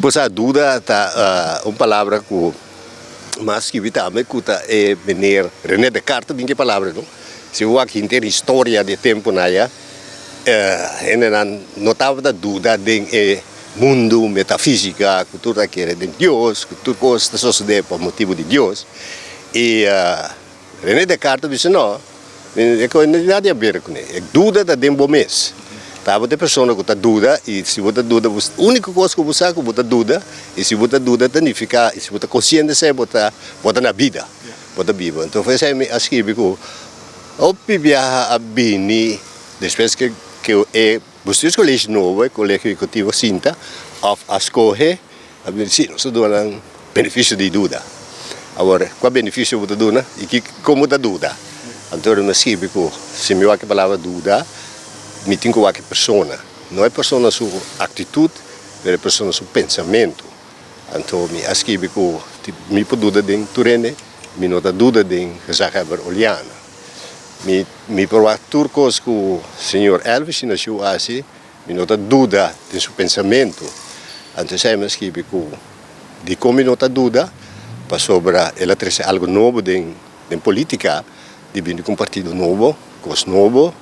Bo sa, duda ta un palabra ku m'a skibi tambe ku ta e meneer René Descartes bin ku e palabra, no? Si bo wak henter historia di e tempunan aya, hendenan no tabata duda den e mundu metafísika ku tur ta kere den Dios, ku tur kos ta sosodé pa motibu di Dios. I René Descartes bisa no, e kos no tin nada di haber kuné, e duda ta den bo mes. Ta bo ta e persona ku ta duda i si bo ta duda bo úniko kos ku bo sa ku bo ta duda i si bo ta duda ta nifiká i si bo ta konsiente esei bo ta bo ta na bida, bo ta biba. Enton esei mi a skibi ku hopi biaha a bini despues ke e Bestuurscollege nobo, e Kolegio Ehekutivo sinta òf a skohe. A bini si, nos ta duna nan benefisio di duda. Awor, kua benefisio bo ta duna i ki kon bo ta duda? Anto mi a skibi ku si mi wak e palabra duda, mi tin ku wak e persona. No e persona su aktitut, pero e persona su pensamentu. Anto mi a skibi ku mi por duda den tur hende, mi no ta duda den gezaghebber Oleana. Mi mi por wak tur kos ku señor Elvis Sinaciu hasi. Mi no ta duda den su pensamentu. Anto esei mi a skibi ku dikon mi no ta duda, pasobra el a trese algu nobo den den politika, di bini ku un partido nobo, kos nobo,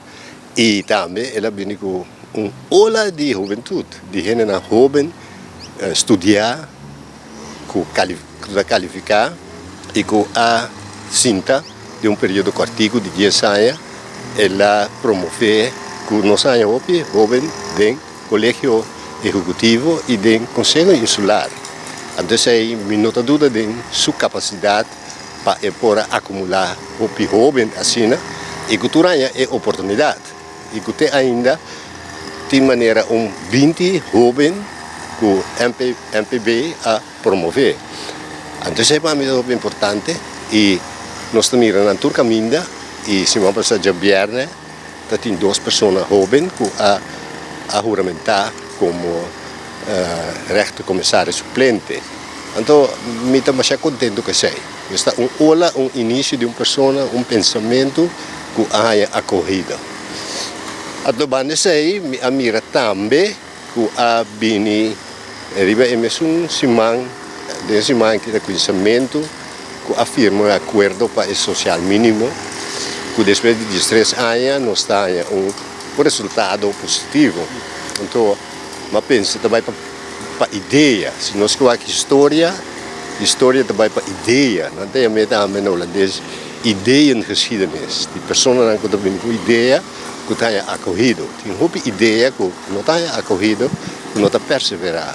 i tambe el a bini ku un ola di hubentut, di hendenan hoben studiá, ku ku ta kalifiká i ku a sinta den un periodo kòrtiku di dies aña. El a promové ku nos haña hopi hóben den Kolegio Ehekutivo i den Konseho Insular. Anto esei mi no ta duda den su kapasidat pa e por a akumulá hopi hóben asina i ku tur haña e oportunidat i ku te ainda tin manera un 20 hóben ku MPB a promové. Anto esei pa mi ta hopi importante i nos ta mira nan tur kaminda i siman pasá djabièrnè ta tin dos persona hóben ku a a huramentá komo rèchterkomisaris suplente. Anto mi ta masha kontentu ku esei. Pues ta un ola, un inisio di un persona, un pensamentu ku a haña akohida. Anto banda esei mi a mira tambe ku a bini riba e mesun siman, den e siman aki ta kuminsamentu ku a firma un akuerdo pa e sosial mínimo, ku despues di 13 aña nos ta haña un resultado positivo. Anto mi a pensa ta bai pa idea, si nos ke wak historia, historia ta bai pa idea, nan ta yam'é tambe na hulandes ideeëngeschiedenis, di personanan ku ta bini ku idea. Ku ta haña akohido. Tin hopi idea ku no ta haña akohido, ku no ta perseverá.